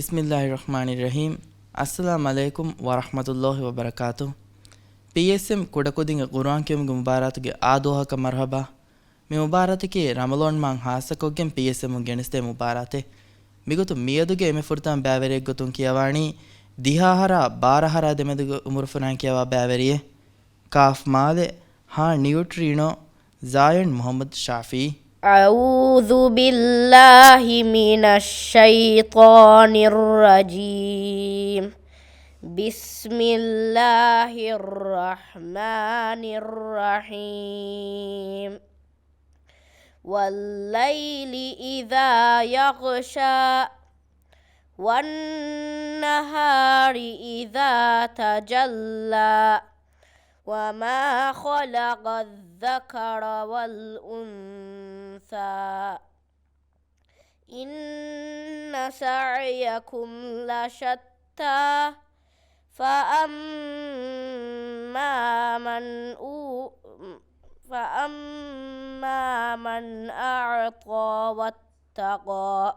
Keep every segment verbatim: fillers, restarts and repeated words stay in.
ބިސްމިއްލާހި ރަޙްމާނި ރަޙީމް. އައްސަލާމް ޢަލައިކުމް ވަރަޙްމަތުﷲި ވަބަރަކާތު. ޕީއެސްއެމް ކުޑަކުދިންގެ ޤުރުއާން ކިޔުމުގެ މުބާރާތުގެ އާދުވަހަކަށް މަރުޙަބާ. މި މުބާރާތަކީ ރަމަޟާން މާހް ހާއްސަކޮށްގެން ޕީއެސްއެމުން ގެނެސްދޭ މުބާރާތެއް. މިގޮތުން މިއަދުގެ އެންމެ ފުރަތަމަ ބައިވެރިއެއްގޮތުން ކިޔަވާނީ ދިހަ އަހަރާ ބާރަ އަހަރާ ދެމެދުގެ އުމުރުފުރާން ކިޔަވާ ބައިވެރިއެއް. ކާފް މާލެ، ހާ ނިއުޓްރީނޯ، ޒާޔަން މުޙައްމަދު ޝާފިޢީ. أعوذ بالله من الشيطان الرجيم. بسم الله الرحمن الرحيم. والليل إذا يغشى. والنهار إذا تجلى. وما خلق الذكر والأنثى. إن سعيكم لشتى. فأما من أو-، فأما من أعطى واتقى.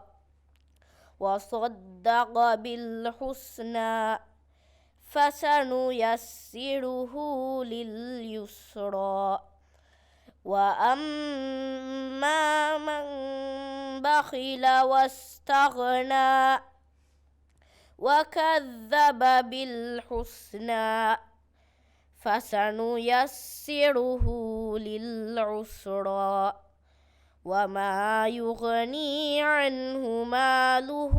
وصدق بالحسنى. فسنيسره لليسرى. وأما من بخل واستغنى. وكذب بالحسنى. فسنيسره للعسرى. وما يغني عنه ماله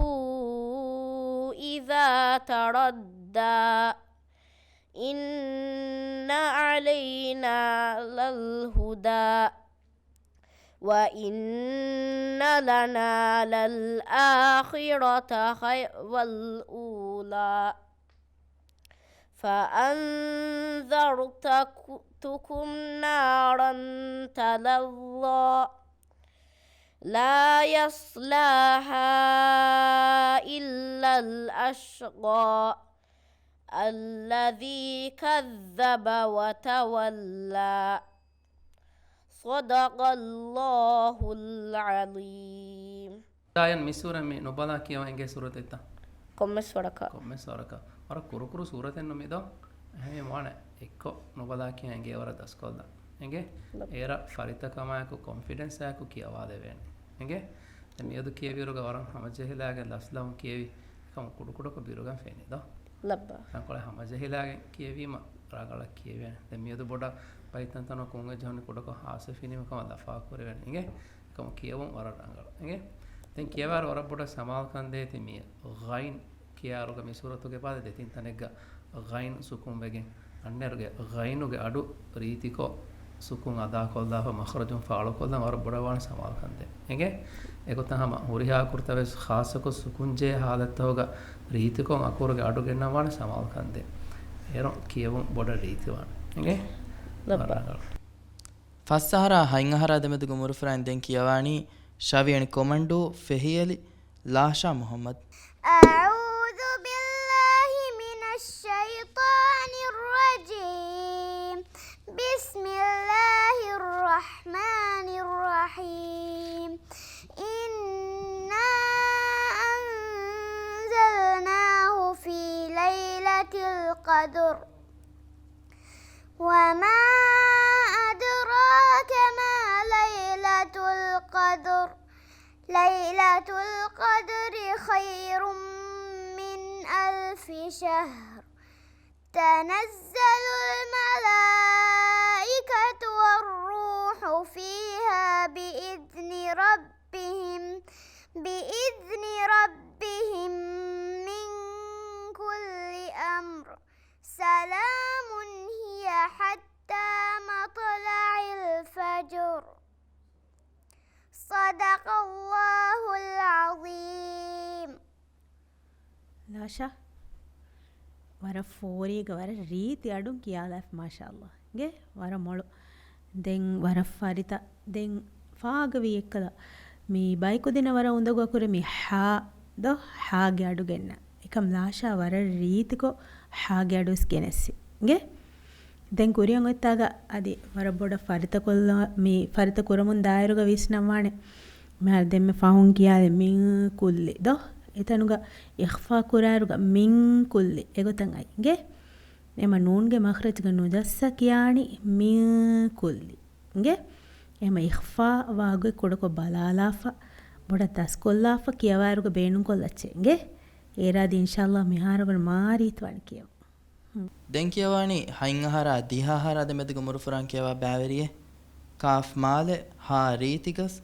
إذا تردى. إن علينا للهدى. وإن لنا للآخرة خي-، والأولى. فأنذرتكم نارا تلظى. لا يصلاها إلا الأشقى. الذي كذب وتولى. صدق الله العظيم. ޒާޔަން، މި ސޫރަ މި ނުބަލާ ކިޔަވަން އެނގޭ ސޫރަތެއްތަ؟ ކޮންމެސް ވަރަކަށް. ކޮންމެސް ވަރަކަށް. ވަރަށް ކުރުކުރު ސޫރަތެއްނު މިދޯ. އެހެން ވާނެ އެއްކޮށް ނުބަލާ ކިޔަން އެނގޭ ވަރަށް ދަސްކޮށްލަން. އެނގޭ؟ އޭރަށް ފަރިތަކަމާއެކު ކޮންފިޑެންސާއެކު ކިޔަވާލެވޭނެ. އެނގޭ؟ ދެން މިއަދު ކިޔެވިއިރުގަ ވަރަށް ހަމަޖެހިލާގެން ލަސްލަވުން ކިޔެވި ކަމަށް ކުޑަކުޑަކޮށް ބިރުގަން ފެނި ދޯ. ލައްބަ. ތަންކޮޅެއް ހަމަޖެހިލާގެން ކިޔެވީމަ ރަނގަޅަށް ކިޔެވޭނެ. ދެން މިއަދު ބޮޑަށް ބައިތަންތަނަށް ކުން އެއްޗެއް ހުންނަ ކުޑަކޮށް ހާސްވެފިނީމަ ކަމަށް ލަފާކުރެވޭނެ. އިނގޭ؟ އެކަމަށް ކިޔެވުން ވަރަށް ރަނގަޅު. އިނގޭ؟ ދެން ކިޔަވާއިރު ވަރަށް ބޮޑަށް ސަމާލުކަން ދޭތި މި ޣައިން ކިޔާއިރުގަ މި ސޫރަތުގެ ފަދަ ދެތިން ތަނެއްގަ ޣައިން ސުކުން ވެގެން އަންނައިރުގެ ޣައިނުގެ އަޑު ރީތިކޮށް ސުކުން އަދާކޮށްލާފަ މަޚްރަޖުން ފާޅުކޮށްލަން ވަރަށް ބޮޑަށް ވާނެ ސަމާލުކަން ދޭން. އެނގޭ؟ އެގޮތަށް ހަމަ ހުރިހާ އަކުރުތައް ވެސް ޚާއްޞަކޮށް ސުކުން ޖެހޭ ހާލަތްތަކުގަ ރީތިކޮށް އަކުރުގެ އަޑު ގެންނަން ވާނެ ސަމާލުކަން ދޭން. އޭރުން ކިޔެވުން ބޮޑަށް ރީތިވާނެ. އެނގޭ؟ ލައްބަ. ވަރަށް ރަނގަޅު. ފަސް އަހަރާ ހަތް އަހަރާ ދެމެދުގެ އުމުރުފުރާން ދެން ކިޔަވާނީ ޝަވިޔަނި ކޮމަންޑޫ ފެހިއެޅި ލާޝާ މުޙައްމަދު. أعوذ بالله من الشيطان الرجيم. بسم الله الرحمن الرحيم. إنا أنزلناه في ليلة القدر. وما أدراك ما ليلة القدر. ليلة القدر خير من ألف شهر. تنزل الملائكة والروح فيها بإذن ربهم، بإذن ربهم من كل أمر. سلام هي حتى مطلع الفجر. صدق الله العظيم. ލާޝާ، ވަރަށް ފޯރީގަ ވަރަށް ރީތި އަޑުން ކިޔާލާފި، މާޝާﷲ. އިނގޭ؟ ވަރަށް މޮޅު. ދެން ވަރަށް ފަރިތަ. ދެން ފާގަވީ އެއްކަލަ. މި ބައިކުދިންނަށް ވަރަށް އުނދަގޫ އަކުރެއް މި ހާ ދޯ، ހާގެ އަޑު ގެންނަ. އެކަމް ލާޝާ ވަރަށް ރީތިކޮށް ހާގެ އަޑުވެސް ގެނެއްސި. އިނގޭ؟ ދެން ކުރިއަށް އޮތްތާގަ އަދި ވަރަށް ބޮޑަށް ފަރިތަކޮށްލާ، މި ފަރިތަ ކުރަމުން ދާއިރުގަ ވިސްނަންވާނެ. މިހާރު ދެންމެ ފަހުން ކިޔާލި މިން ކުއްލި ދޯ. އެތަނުގަ އިޚްފާ ކުރާއިރުގަ މިން ކުއްލި އެގޮތަށް އައި އިނގޭ. އެމަ ނޫންގެ މަޚްރަޖުގަ ނުޖައްސަ ކިޔާނީ މިން ކުއްލި އިނގޭ. އެމަ އިޚްފާ ވާގޮތް ކުޑަކޮށް ބަލާލާފަ، ބޮޑަށް ދަސްކޮށްލާފަ ކިޔަވާއިރުގަ ބޭނުންކޮށްލައްޗޭ އިނގޭ. އޭރާދީ އިންޝާﷲ މިހާރުގަ މާ ރީތިވާން ކިޔެވުން. ދެން ކިޔަވާނީ ހަތް އަހަރާ ދިހަ އަހަރާ ދެމެދުގެ އުމުރުފުރާން ކިޔަވާ ބައިވެރިއެއް. ކާފް މާލެ ހާ ރީތި ގަސް،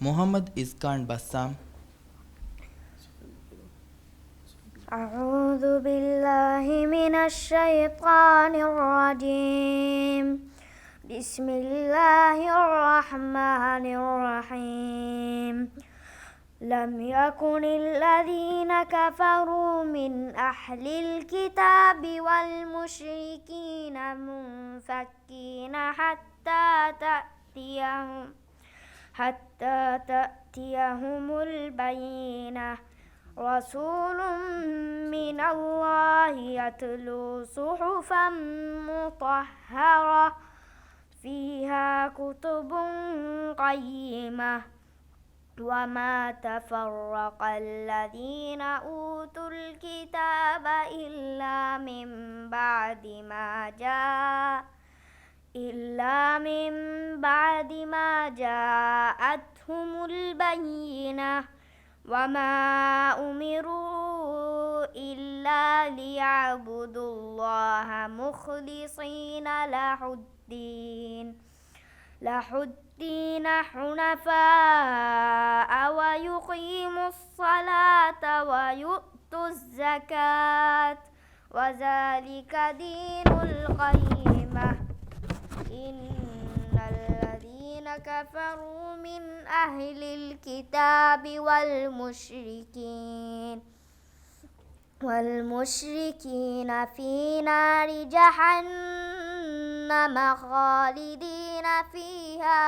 މުޙައްމަދު އިޒްކާން ބައްސާމް. أعوذ بالله من الشيطان الرجيم. بسم الله الرحمن الرحيم. لم يكن الذين كفروا من أهل الكتاب والمشركين منفكين حتى تأتيهم، حتى تأتيهم البينة. رسول من الله يتلو صحفا مطهرة فيها كتب قيمة. وما تفرق الذين أوتوا الكتاب إلا من بعد ما جاء، إلا من بعد ما جاءتهم البينة. وما أمروا إلا ليعبدوا الله مخلصين له الدين، له الدين حنفاء ويقيموا الصلاة ويؤتوا الزكاة وذلك دين القيمة. إن الذين كفروا من أهل الكتاب والمشركين والمشركين في نار جهنم خالدين فيها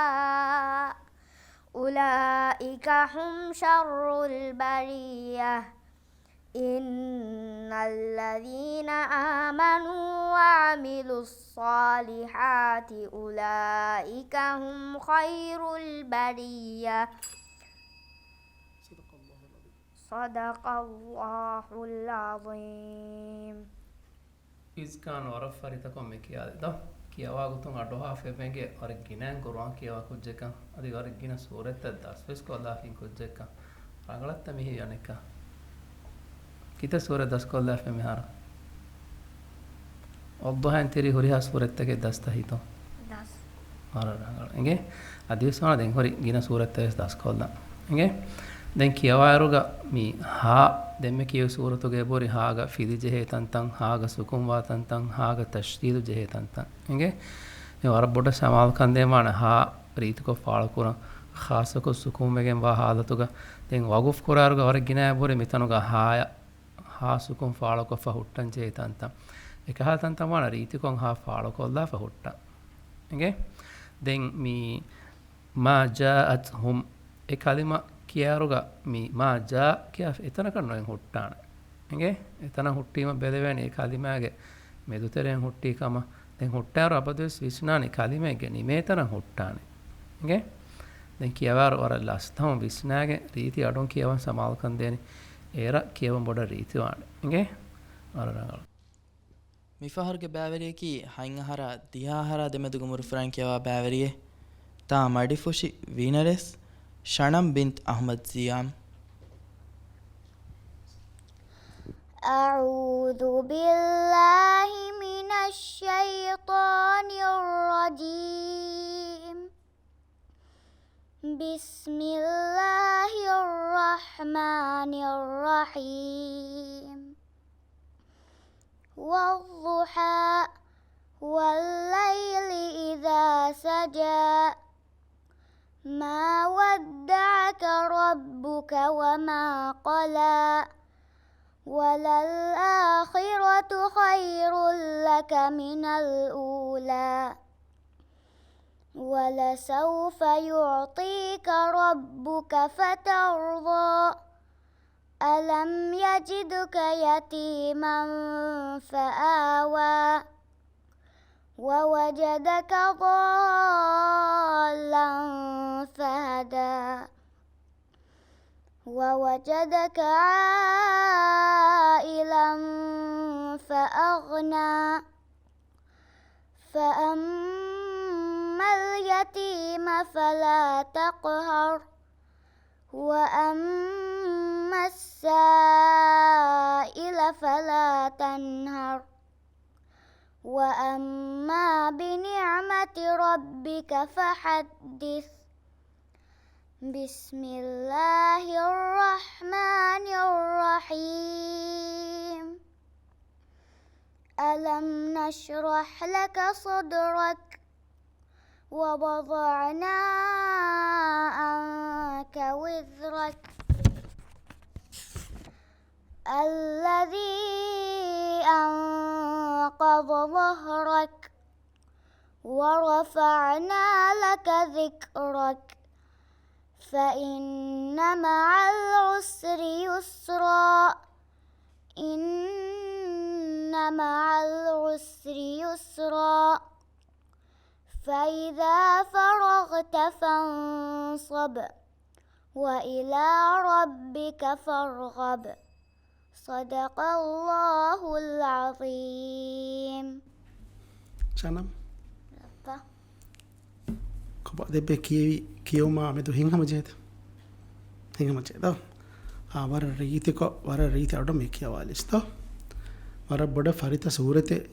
أولئك هم شر البرية. إن الذين آمنوا وعملوا الصالحات أولئك هم خير البرية. صدق الله العظيم. صدق الله العظيم. އިޒްކާން ވަރަށް ފަރިތަކުން މި ކިޔާލި ދޯ؟ ކިޔަވާ ގޮތުން އަޑުއަހާފައި އެބައިނގޭ ވަރަށް ގިނައިން ގުރުއާން ކިޔަވާ ކުއްޖެއްކަން، އަދި ވަރަށް ގިނަ ސޫރަތްތައް ދަސްވެސް ކޮށްލާފިން ކުއްޖެއްކަން. ރަނގަޅަށްތަ މިހި އަނެއްކާ؟ ކިތައް ސޫރަތް ދަސްކޮށްލާފައި މިހާރު؟ ވައްޟުޙާއިން ތިރި ހުރިހާ ސޫރަތްތަކެއް ދަސްތަ ހިތުން؟ ދަސް. ވަރަށް ރަނގަޅު. އިނގޭ؟ އަދިވެސް ވާނަ ދެން ހުރި ގިނަ ސޫރަތްތައް ވެސް ދަސްކޮށްލަން. އިނގޭ؟ ދެން ކިޔަވާއިރުގަ މި ހާ ދެންމެ ކިޔެވި ސޫރަތުގަ އެބަހުރި ހާގަ ފިލި ޖެހޭ ތަންތަން، ހާގަ ސުކުންވާ ތަންތަން، ހާގަ ތަޝްދީދު ޖެހޭ ތަންތަން. އިނގޭ؟ މި ވަރަށް ބޮޑަށް ސަމާލުކަން ދޭން ވާނެ ހާ ރީތިކޮށް ފާޅުކުރަން، ޚާއްޞަކޮށް ސުކުންވެގެން ވާ ހާލަތުގަ. ދެން ވަގުފް ކުރާއިރުގަ ވަރަށް ގިނަ އެބަހުރި މިތަނުގަ ހާޔަށް ހާ ސުކުން ފާޅުކޮށްފަ ހުއްޓަން ޖެހޭ ތަންތަން. އެކަހަލަ ތަންތަން ވާނަ ރީތިކޮށް ހާ ފާޅުކޮށްލާފަ ހުއްޓަން. އިނގޭ؟ ދެން މި މާ ޖާއަތް ހުމް އެ ކަލިމަ ކިޔާއިރުގަ މި މާ ޖާ ކިޔާފަ އެތަނަކަށް ނުއެން ހުއްޓާނެ. އިނގޭ؟ އެތަނަށް ހުއްޓީމަ ބެލެވޭނެ އެ ކަލިމާގެ މެދުތެރެއިން ހުއްޓީ ކަމަށް. ދެން ހުއްޓާއިރު އަބަދުވެސް ވިސްނާނެ ކަލިމައެއްގެ ނިމޭތަނަށް ހުއްޓާނެ. އިނގޭ؟ ދެން ކިޔަވާއިރު ވަރަށް ލަސްތަހުން ވިސްނާގެން ރީތި އަޑުން ކިޔަވަން ސަމާލުކަން ދޭނެ. އޭރަށް ކިޔަވަން ބޮޑަށް ރީތިވާނެ. އިނގޭ؟ ވަރަށް ރަނގަޅު. މިފަހަރުގެ ބައިވެރިޔަކީ ހަތް އަހަރާ ދިހަ އަހަރާ ދެމެދުގެ އުމުރުފުރާން ކިޔަވާ ބައިވެރިއެއް. ތާ މަޑިފުށި ވިނަރެސް ޝަނަމް ބިންތް އަޙްމަދު ޒިޔާމް. أعوذ بالله من الشيطان الرجيم. بسم الله الرحمن الرحيم. والضحى. والليل إذا سجى. ما ودعك ربك وما قلى. وللآخرة خير لك من الأولى. ولسوف يعطيك ربك فترضى. ألم يجدك يتيما فآوى. ووجدك ضالا فهدى. ووجدك عائلا فأغنى. فأما اليتيم فلا تقهر. وأما السائل فلا تنهر. وأما بنعمة ربك فحدث. بسم الله الرحمن الرحيم. ألم نشرح لك صدرك. ووضعنا عنك وزرك. الذي أنقض ظهرك. ورفعنا لك ذكرك. فإن مع العسر يسرا. إن مع العسر يسرا. فإذا فرغت فانصب. وإلى ربك فارغب. صدق الله العظيم. ޝަނަމް. ލައްޕަ. ކޮބާ ދެއްބެ ކިޔެވި، ކިޔެވުމާ މެދު ހިތްހަމަޖެހޭތަ؟ ހިތްހަމަޖެހޭތޯ؟ އާ، ވަރަށް ރީތިކޮށް، ވަރަށް ރީތި އަޑު މި ކިޔަވާލިސްތޯ؟ ވަރަށް ބޮޑަށް ފަރިތަ ސޫރަތެއް.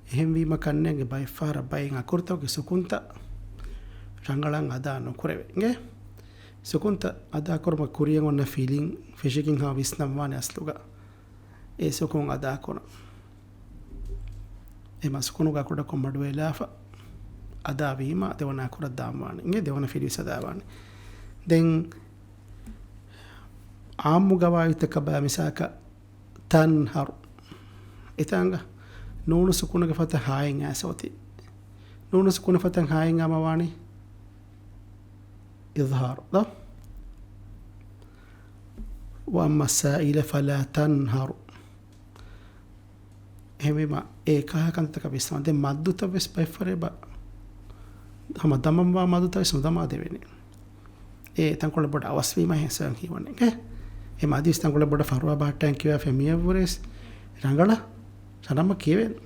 އެހެންވީމަ ކަންނޭނގެ ބައެއްފަހަރަށް ބައެއް އަކުރުތަކުގެ ސުކުންތައް ރަނގަޅަށް އަދާ ނުކުރެވޭ. އިނގޭ؟ ސުކުންތައް އަދާކުރުމަށް ކުރިޔަށް އޮންނަ ފިލިން، ފެށިގެން ހާ ވިސްނަންވާނެ އަސްލުގަ. އެ ސުކުން އަދާކުރަން. އެ މަސްކުނުގަ ކުޑަކޮށް މަޑުވެލާފަ އަދާވީމަ ދެވަނަ އަކުރަށް ދާންވާނެ. އިނގޭ ދެވަނަ ފިލިވެސް އަދާވާނެ. ދެން އާއްމު ގަވާއިދުތަކަށް ބަލާ މިސާލަކަށް ތަންހަރު. އެތާނގަ ނޫނު ސުކުނުގެ ފަތަ ހާއިން އާސޯތި. ނޫނު ސުކުނު ފަތަން ހާއިން އާމަވާނީ އިޒްހާރު ދޯ؟ وأما السائل فلا تنهر. އެހެންވީމަ، އެ ކަހަލަ ކަންތައްތަކަށް ވިސްނާ. ދެން މައްދުތައް ވެސް ބައެއްފަރޭ ބަ-، ހަމަ ދަމަންވާ މައްދުތައް ވެސް ނުދަމާ ދެވޭނެ. އެ ތަންކޮޅެއް ބޮޑަށް އަވަސްވީމަ ހެން ސައިން ހީވަނީ. އެ މައްދު ވެސް ތަންކޮޅެއް ބޮޑަށް ފަރުވާ ބަހައްޓައިން ކިޔަވާފަ މިއަށްވުރެސް ރަނގަޅަށް ޝަނަމް ކިޔެވޭނެ.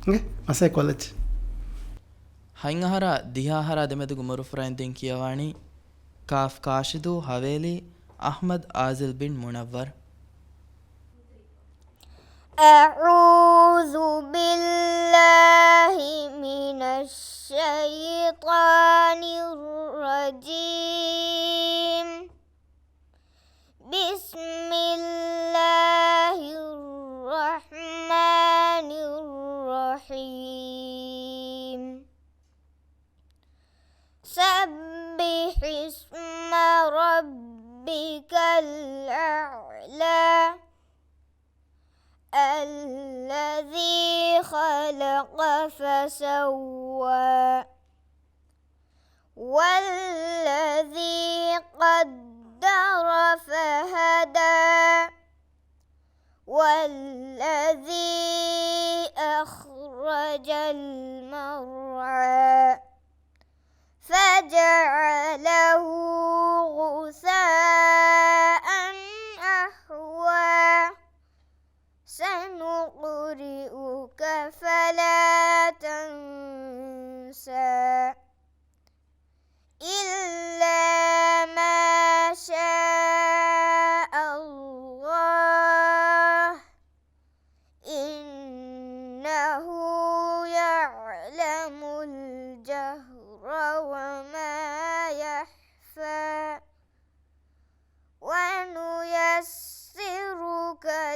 އެ މަސައްކަތް ކޮށްލައްޗޭ. ހަތް އަހަރާ ދިހަ އަހަރާ ދެމެދުގެ މުރުފުރައިން ދެން ކިޔަވާނީ ކާފް ކާށިދޫ ހަވޭލީ އަޙްމަދު އާޒިލް ބިން މުނައްވަރު. أعوذ بالله من الشيطان الرجيم. بسم الله الرحمن الرحيم. سبح اسم ربك الأعلى. الذي خلق فسوى. والذي قدر فهدى. والذي أخرج المرعى. فجعله غثاء أحوى. سنقرئك فلا تنسى. إلا ما شاء الله. إنه يعلم الجهر وما يخفى. ونيسرك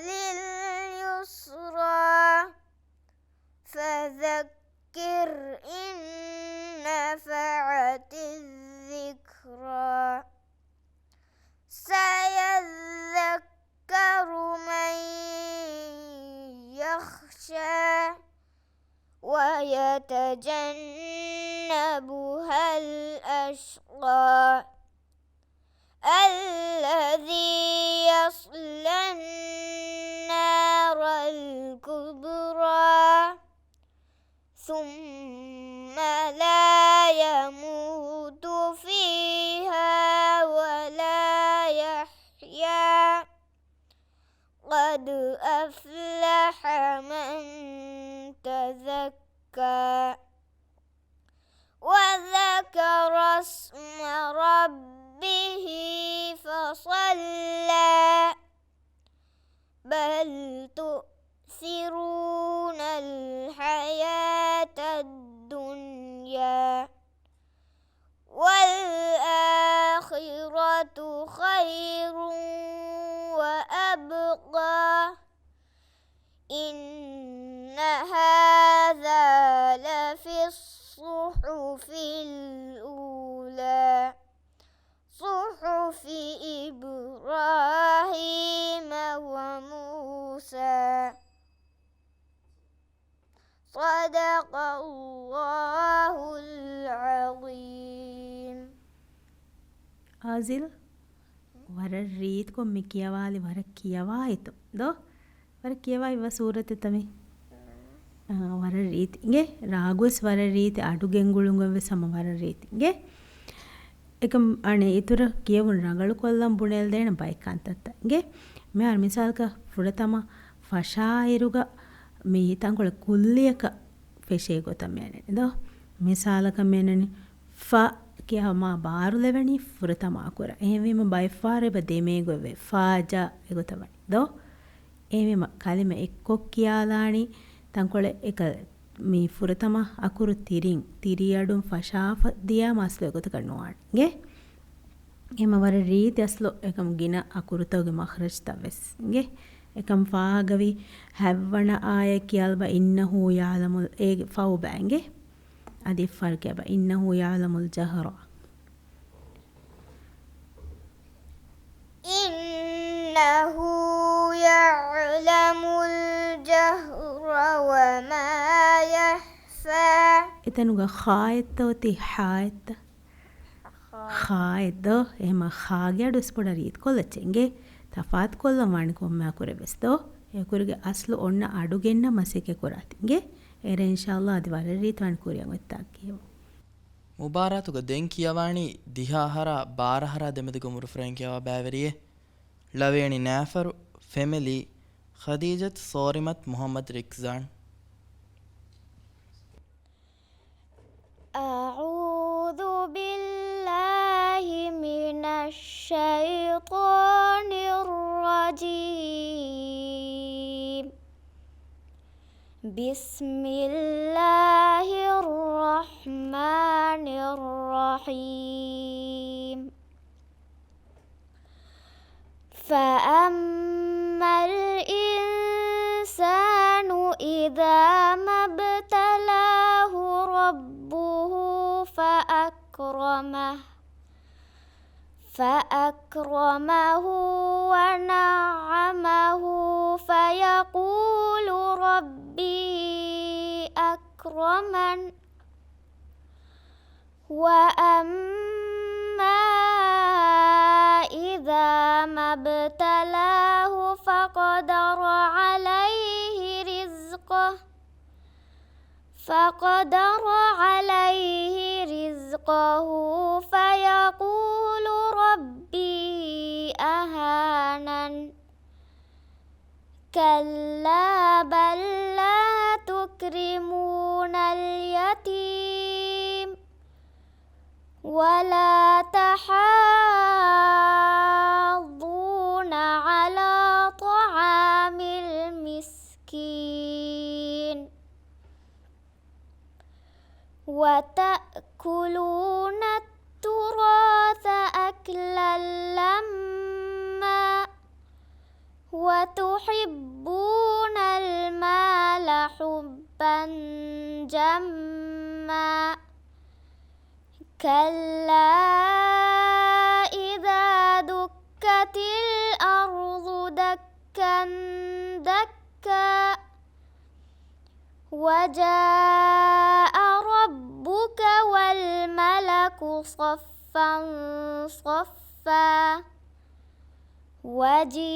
لليسرى. فذكر إن نفعت الذكرى. سيذكر من يخشى. ويتجنبها الأشقى. الذي يصلى النار الكبرى. ثم لا يموت فيها ولا يحيا. أفلح من تزكى وذكر اسم ربه فصلى بل تؤثرون الحياة الدنيا والآخرة خير وأبقى إن هذا لفي الصحف الأولى صحف إبراهيم وموسى صدق الله العظيم. އާޒިލް، ވަރަށް ރީތިކޮށް މި ކިޔަވާލި، ވަރަށް ކިޔަވާ އިތު ދޯ؟ ވަރަށް ކިޔަވާ އިވަ ސޫރަތެއް ތަމި. އާ، ވަރަށް ރީތި. އިނގޭ، ރާގުވެސް ވަރަށް ރީތި، އަޑު ގެންގުޅުން ވެސް ހަމަ ވަރަށް ރީތި. އިނގޭ. އެކަމް އަނެއް އިތުރަށް ކިޔެވުން ރަނގަޅު ކޮށްލަން ބުނެލްދޭނެ ބައެއް ކަންތައްތައް. އިނގޭ. މިހާރު މިސާލަކަށް ފުރަތަމަ ފަށާއިރުގަ މި ތަންކޮޅެއް ކުއްލިއަކަށް ފެށޭ ގޮތަށް މި އަންނަނީ ދޯ؟ މިސާލަކަށް މި އަންނަނީ ފަ ކިޔާ މާ ބާރު ލެވެނީ ފުރަތަމަ އަކުރަށް. އެހެންވީމަ ބައެއްފަހަރު އެބަ ދެމޭ ގޮތްވޭ. ފާ ޖާ އެގޮތަށް ވަނީ ދޯ؟ އެހެންވީމަ ކަލިމަ އެއްކޮށް ކިޔާލާނީ ތަންކޮޅެއް އެކަލަ މި ފުރަތަމަ އަކުރު ތިރިން، ތިރީ އަޑުން ފަށާފަ ދިޔާ މަސްލު އެގޮތަކަށް ނުވާނެ. އިނގޭ؟ އެހެންވީމަ ވަރަށް ރީތި އަސްލު އެކަމް ގިނަ އަކުރުތަކުގެ މަޚްރަޖްތައް ވެސް. އިނގޭ؟ އެކަމް ފާހަގަވި ހަތްވަނަ އާޔަތް ކިޔާލަބަ، إنه يعلم އޭގެ ފައު ބައި. އިނގޭ؟ އަދި އެއްފަހަރު ކިޔާބަ، إنه يعلم الجهر. إنه يعلم الجهر وما يخفى. އެތަނުގަ ޚާއެއްތަ އޮތީ ހާއެއްތަ؟ ޚާއެއް ދޯ؟ އެހެމަ ޚާގެ އަޑު ވެސް ބޮޑަށް ރީތިކޮށްލައްޗޭ. އިނގޭ؟ ތަފާތުކޮށްލަން ވާނެ ކޮންމެ އަކުރެއް ވެސް ދޯ؟ އެ އަކުރުގެ އަސްލު އޮންނަ އަޑު ގެންނަ މަސައްކަތް ކުރާތި. އިނގޭ؟ އޭރު އިންޝާﷲ އަދި ވަރަށް ރީތި ވާނެ ކުރިއަށް އޮތްތާ ކިޔެވުން. މުބާރާތުގަ ދެން ކިޔަވާނީ ދިހަ އަހަރާ ބާރަ އަހަރާ ދެމެދުގެ އުމުރުފުރެން ކިޔަވާ ބައިވެރިއެއް. ޅަވޭނި ނައިފަރު، ފެމިލީ، ޚަދީޖަތު ސޯރިމަތު މުޙައްމަދު ރިކްޒާން. أعوذ بالله من الشيطان الرجيم. بسم الله الرحمن الرحيم. فأما الإنسان إذا ما ابتلاه ربه فأكرمه، فأكرمه ونعمه فيقول ربي أكرمن. وأما إذا ما ابتلاه فقدر عليه رزقه، فقدر عليه رزقه فيقول ربي أهانن. كلا بل لا تكرمون اليتيم ولا تحاضون على طعام المسكين وتأكلون التراث أكلا لما وتحبون المال حبا جما كلا إذا دكت الأرض دكا دكا وجاء ربك والملك صفا صفا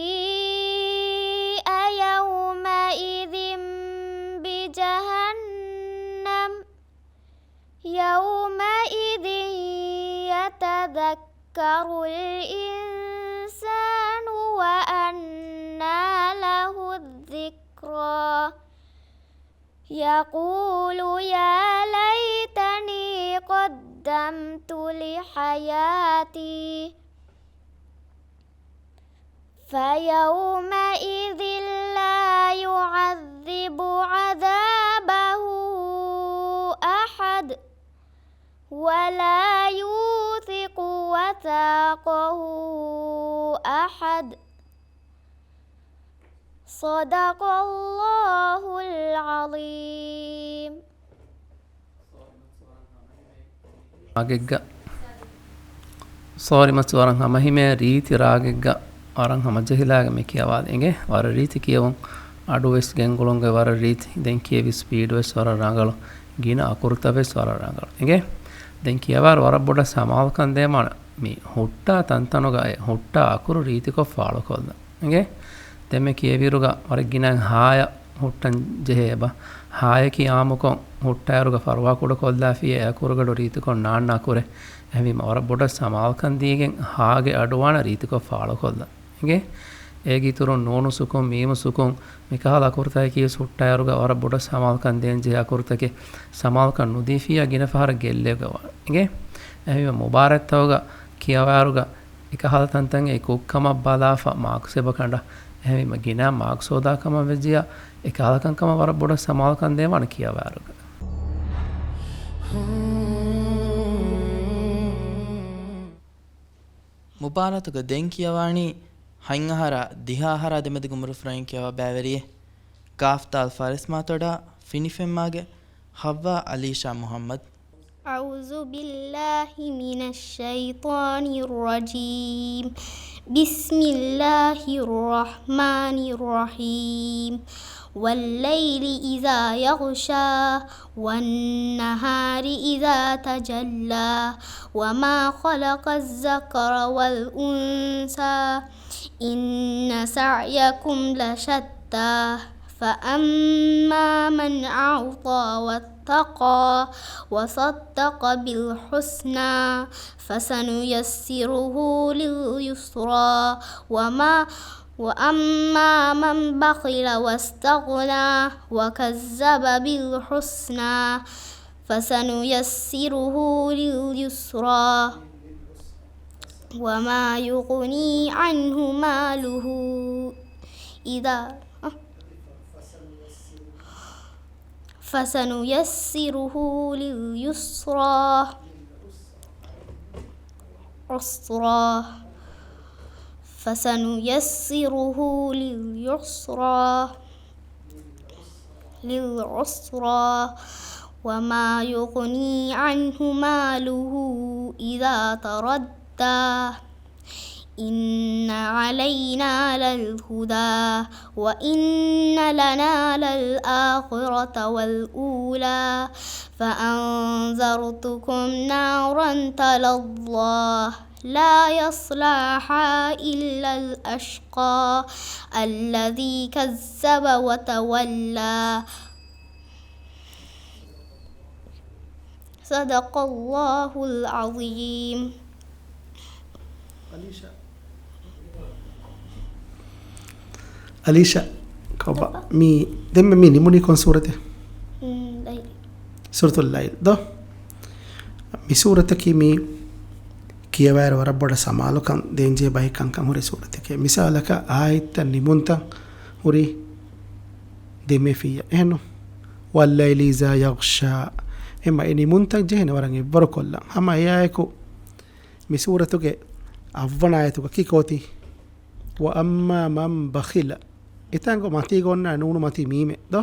وجيء يومئذ بجهنم يومئذ يتذكر الإنسان وأنى له الذكرى يقول يا ليتني قدمت لحياتي فيومئذ لا يعذب عذابه أحد ولا يوثق وثاقه أحد. صدق الله العظيم. ރާގެއްގަ، ސޯރި މަސް، ވަރަށް ހަމަހިމޭ ރީތި ރާގެއްގަ ވަރަށް ހަމަޖެހިލާގެ މި ކިޔަވާލި އިނގޭ. ވަރަށް ރީތި ކިޔެވުން، އަޑު ވެސް ގެންގުޅުން ގޮތް ވަރަށް ރީތި. ދެން ކިޔެވި ސްޕީޑް ވެސް ވަރަށް ރަނގަޅު، ގިނަ އަކުރުތައް ވެސް ވަރަށް ރަނގަޅު އިނގޭ. ދެން ކިޔަވާއިރު ވަރަށް ބޮޑަށް ސަމާލުކަން ދޭންވާނެ މި ހުއްޓާ ތަންތަނުގަ އެ ހުއްޓާ އަކުރު ރީތިކޮށް ފާޅުކޮށްލަން އިނގޭ. ދެން މި ކިޔެވިއިރުގަ ވަރަށް ގިނަ ހާޔަށް ހުއްޓަން ޖެހޭ އެބަ. ހާޔަކީ އާއްމުކޮށް ހުއްޓާއިރުގަ ފަރުވާ ކުޑަކޮށްލާފިއްޔާ އެ އަކުރުގަޑު ރީތިކޮށް ނާންނާ އަކުރެއް. އެހެންވީމަ ވަރަށް ބޮޑަށް ސަމާލުކަން ދީގެން ހާގެ އަޑުވާނަ ރީތިކޮށް ފާޅުކޮށްލަން އިނގޭ. އޭގެ އިތުރުން ނޫނު ސުކުން، މީމު ސުކުން، މިކަހަލަ އަކުރުތަކަކީ ވެސް ހުއްޓާއިރުގަ ވަރަށް ބޮޑަށް ސަމާލުކަން ދޭން ޖެހޭ އަކުރުތަކެއް. ސަމާލުކަން ނުދީފިއްޔާ ގިނަ ފަހަރަށް ގެއްލޭގޮވާ އިނގޭ. އެހެންވީމަ މުބާރާތްތަކުގަ ކިޔަވާއިރުގަ އެކަހަލަ ތަންތަން އެ ކުށްކަމަށް ބަލާފަ މާކްސް އެބަ ކަނޑާ. އެހެންވީމަ ގިނަ މާކްސް ހޯދާ ކަމަށް ވެއްޖިއްޔާ އެކަހަލަ ކަންކަމަށް ވަރަށް ބޮޑަށް ސަމާލުކަން ދޭންވާނެ ކިޔަވާއިރުގަ. މުބާރާތުގަ ދެން ކިޔަވާނީ ހަތް އަހަރާ ދިހަ އަހަރާ ދެމެދުގެ އުމުރުފުރައިން ކިޔަވާ ބައިވެރިއެއް. ގާފް ދާލް ފާރިސް މާތޮޑާ ފިނިފެންމާގެ ހައްވާ އަލީޝާ މުހައްމަދު. أعوذ بالله من الشيطان الرجيم. بسم الله الرحمن الرحيم. والليل إذا يغشى. والنهار إذا تجلى. وما خلق الذكر والأنثى. إن سعيكم لشتى. فأما من أعطى واتقى وصدق بالحسنى فسنيسره لليسرى وما، وأما من بخل واستغنى وكذب بالحسنى فسنيسره لليسرى وما يغني عنه ماله إذا، فسنيسره لليسرى، عسرى، فسنيسره لليسرى، للعسرى، وما يغني عنه ماله إذا تردى، إن علينا للهدى، وإن لنا للآخرة والأولى، فأنذرتكم نارا تلظى، لا يصلاها إلا الأشقى، الذي كذب وتولى. صدق الله العظيم. އަލީޝާ. އަލީޝާ، ކޮބާ؟ ކޮބާ؟ މި، ދެންމެ މި ނިމުނީ ކޮން ސޫރަތެއް؟ އުން، ލައިލް. ސޫރަތުލް ލައިލް ދޯ؟ މި ސޫރަތަކީ މި ކިޔަވާއިރު ވަރަށް ބޮޑަށް ސަމާލުކަން ދޭންޖެހޭ ބައެއް ކަންކަން ހުރި ސޫރަތެކޭ. މިސާލަކަށް އާޔަތްތައް ނިމުންތައް ހުރީ ދެމޭފިއްޔާ. އެހެންނު؟ والليل إذا يغشى. އެމަ އެ ނިމުންތައް ޖެހޭނެ ވަރަށް އެއްވަރު ކޮށްލަން. ހަމަ އެއާއެކު މި ސޫރަތުގެ އަށްވަނަ އާޔަތުގަ ކި ކޯތި؟ وأما من بخل. އެތާނގޮ މަތީގަ އޮންނަ ނޫނު މަތީ މީމެއް ދޯ؟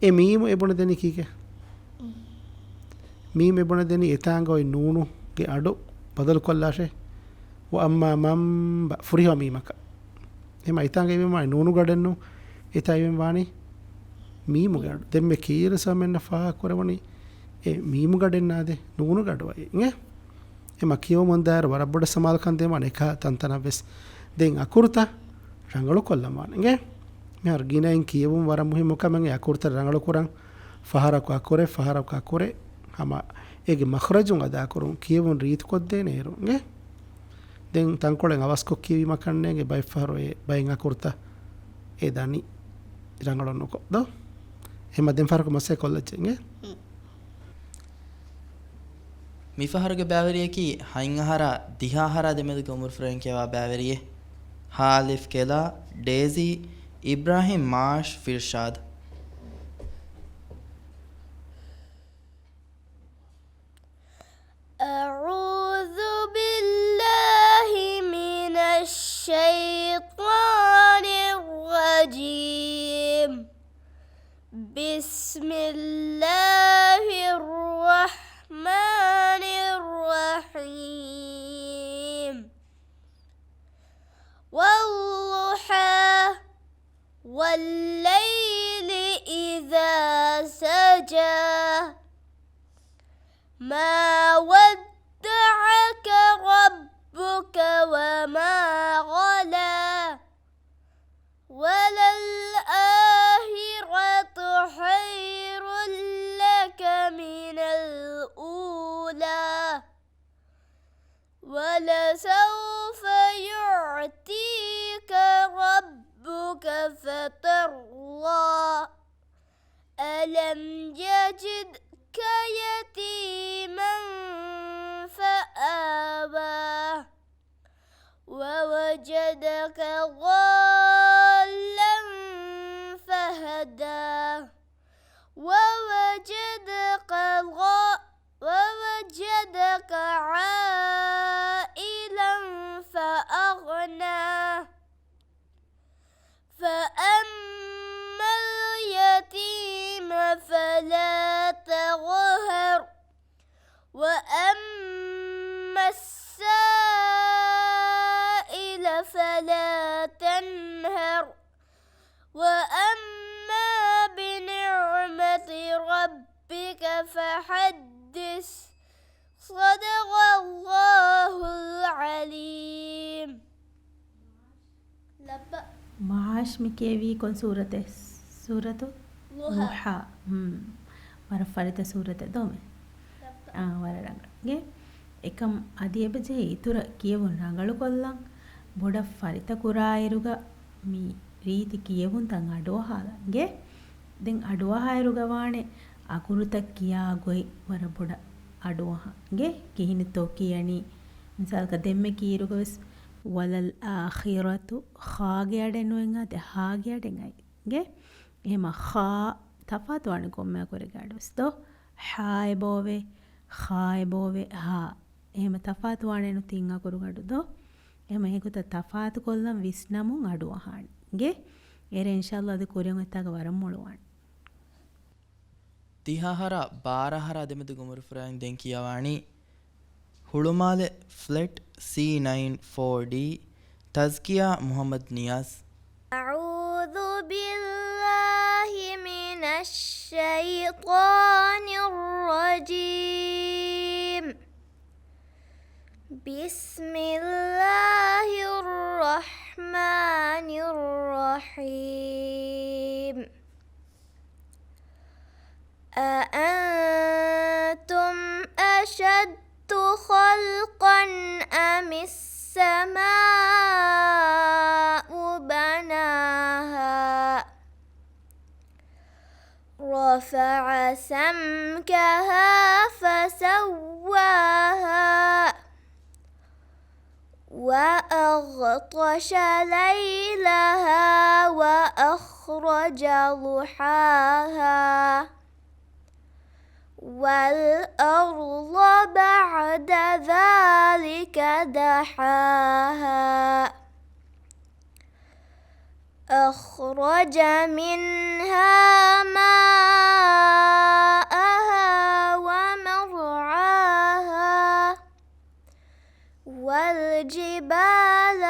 އެ މީމު އެ ބުނެދެނީ ކީކޭ؟ މީމު އެ ބުނެދެނީ އެތާނގަ އޮތް ނޫނުގެ އަޑު ބަދަލުކޮށްލާށޭ. وأما من ބަ، ފުރިހަމަ މީމަކަށް. އެހެމަ އެތާނގަ އިވެން ވާނީ ނޫނުގަޑެއްނު، އެތާ އިވެން ވާނީ މީމުގެ އަޑު. ދެންމެ ކީރަ ސަމެންނަ ފާހަގަ ކުރެވުނީ އެ މީމުގަޑެއް ނާދޭ ނޫނުގަޑު އައި. އެ؟ އެމަ ކިޔަވަމުން ދާއިރު ވަރަށް ބޮޑަށް ސަމާލުކަން ދޭންވާނެ އެކަހަލަ ތަންތަނަށް ވެސް. ދެން އަކުރުތައް ރަނގަޅު ކޮށްލަން ވާނެ. އިނގޭ؟ މިހާރު ގިނައިން ކިޔެވުން ވަރަށް މުހިއްމު ކަމެއް އެ އަކުރުތައް ރަނގަޅު ކުރަން. ފަހަރަކު އަކުރެއް، ފަހަރަކު އަކުރެއް. ހަމަ އޭގެ މަޚްރަޖުން އަދާކުރުން ކިޔެވުން ރީތިކޮށްދޭނެ އޭރު. އިނގޭ؟ ދެން ތަންކޮޅެއް އަވަސްކޮށް ކިޔެވީމަ ކަންނޭނގެ ބައެއް ފަހަރު އެ ބައެއް އަކުރުތައް އެ ދަނީ. ރަނގަޅު ނުކޮށް ދޯ؟ އެހެމަ ދެން ފަހަރަކު މަސް އެއް ކޮށްލައްޗޭ އިނގޭ. މިފަހަރުގެ ބައިވެރިޔަކީ ހަތް އަހަރާ ދިހަ އަހަރާ ދެމެދުގެ އުމުރުފުރެއް ކިޔަވާ ބައިވެރިއެއް. ހ އަލިފް ކެލާ، ޑޭޒީ، އިބްރާހިމް މާޝް ފިރްޝާދް. أعوذ بالله من الشيطان الرجيم. بسم الله الرحمن الرحيم. والضحى. والليل إذا سجى. ما ودعك ربك وما قلى. وللآخرة خير لك من الأولى. ولسوف يعطيك ربك فترضى. ألم يجدك يتيما فآوى. ووجدك ضالا فهدى. ووجدك ضا-، ووجدك عائلا فأغنى. فأما اليتيم فلا تقهر. وأما السائل فلا تنهر. وأما بنعمة ربك فحدث. صدق الله العظيم. ލައްބަ. މާޝް މި ކިޔެވީ ކޮން ސޫރަތެއް؟ ސޫރަތު ޟުޙާ. ޟުޙާ. ހުން. ވަރަށް ފަރިތަ ސޫރަތެއް ދޯ މެ؟ ލައްބަ. އާ، ވަރަށް ރަނގަޅު. އިނގޭ. އެކަމް އަދި އެބަޖެހޭ އިތުރަށް ކިޔެވުން ރަނގަޅުކޮށްލަން. ބޮޑަށް ފަރިތަ ކުރާއިރުގަ މި ރީތި ކިޔެވުންތައް އަޑުއަހާލަން. އިނގޭ. ދެން އަޑުއަހާއިރުގަ ވާނެ އަކުރުތައް ކިޔާ ގޮތް ވަރަށް ބޮޑަށް އަޑުއަހާ. އިނގޭ. ކިހިނެއްތޯ ކިޔަނީ؟ މިސާލަކަށް ދެންމެ ކީއިރުގަ ވެސް ވަލަލް އާޚިރަތު ޚާގެ އަޑެއް ނުވެން އާދެ، ހާގެ އަޑެއް އައި. އިނގޭ. އެހެމަ ޚާ ތަފާތުވާނެ ކޮންމެ އަކުރެއްގެ އަޑުވެސް ދޯ؟ ޙާ އެބޯވޭ، ޚާ އެބޯވޭ، ހާ. އެހެމަ ތަފާތުވާނެނު ތިން އަކުރުގެ އަޑު ދޯ؟ އެހެމަ އެގޮތަށް ތަފާތުކޮށްލަން ވިސްނަމުން އަޑުއަހާނެ. އިނގޭ؟ އޭރު އިންޝާﷲ އަދި ކުރިއަށް އޮތްތާގަ ވަރަށް މޮޅުވާނެ. ދިހަ އަހަރާ ބާރަ އަހަރާ ދެމެދުގެ އުމުރުފުރާއިން ދެން ކިޔަވާނީ ހުޅުމާލެ ފްލެޓް ސީ ނައިން ފޯ ޑީ، ތަޒްކިޔާ މުޙައްމަދު ނިޔާޒް. أعوذ بالله من الشيطان الرجيم. بسم الله الرحمن الرحيم. أأنتم أشد خلقا أم السماء بناها رفع سمكها فسواها وأغطش ليلها وأخرج ضحاها والأرض بعد ذلك دحاها أخرج منها ماءها ومرعاها والجبال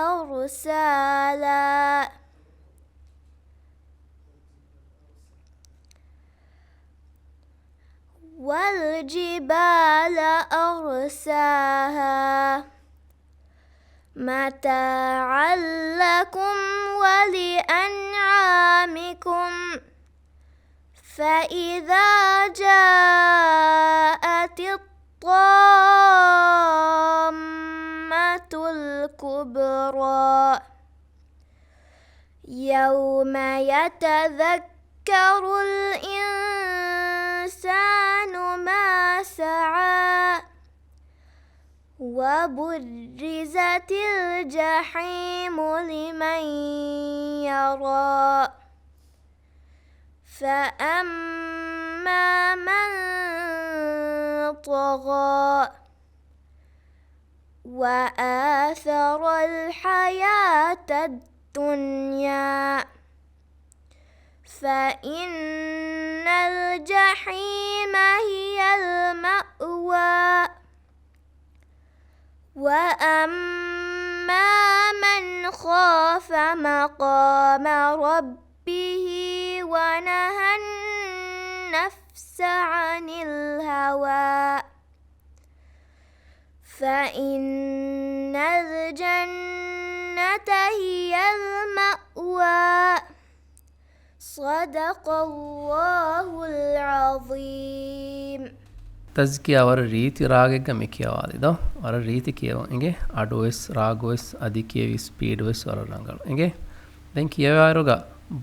أرساها والجبال أرساها متاعا لكم ولأنعامكم فإذا جاءت الطامة الكبرى يوم يتذكر الإنسان ما سعى. وبرزت الجحيم لمن يرى. فأما من طغى. وآثر الحياة الدنيا. فإن الجحيم هي المأوى. وأما من خاف مقام ربه ونهى النفس عن الهوى. فإن الجنة هي المأوى. صدق الله العظيم. ތަޒްކިޔާ ވަރަށް ރީތި ރާގެއްގަ މި ކިޔަވާލި ދޯ؟ ވަރަށް ރީތި ކިޔެވުން އިނގޭ. އަޑުވެސް، ރާގުވެސް، އަދި ކިޔެވި ސްޕީޑުވެސް ވަރަށް ރަނގަޅު އިނގޭ. ދެން ކިޔަވާއިރުގަ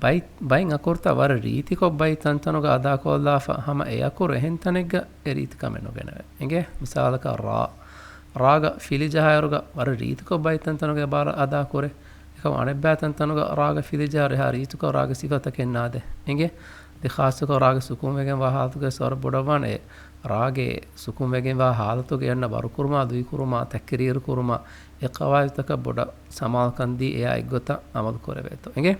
ބައި، ބައިން އަކުރުތައް ވަރަށް ރީތިކޮށް ބައި ތަންތަނުގަ އަދާކޮށްލާފަ ހަމަ އެ އަކުރު އެހެން ތަނެއްގަ އެ ރީތިކަމެއް ނުގެނެވޭ. އިނގޭ؟ މިސާލަކަށް ރާ. ރާގަ ފިލި ޖަހާއިރުގަ ވަރަށް ރީތިކޮށް ބައި ތަންތަނުގަ އެ ބާރަށް އަދާކުރޭ. އެކަމަ އަނެއްބައި ތަންތަނުގަ ރާގަ ފިލި ޖަހާއިރު އެހާ ރީތިކޮށް ރާގެ ސިފަތަކެއް ނާދޭ. އިނގޭ؟ އަދި ޚާއްޞަކޮށް ރާގެ ސުކޫންވެގެންވާ ހާލަތުގައި ވަރަށް ބޮޑަށްވާނެ އެ ރާގެ ސުކޫންވެގެންވާ ހާލަތުގެ އެންނަ ވަރުކުރުމާ، ދުއިކުރުމާ، ތަކްރީރު ކުރުމާ، އެ ޤަވާޢިދުތަކަށް ބޮޑަށް ސަމާލުކަން ދީ އެއާ އެއްގޮތަށް އަމަލު ކުރެވޭތޯ. އިނގޭ؟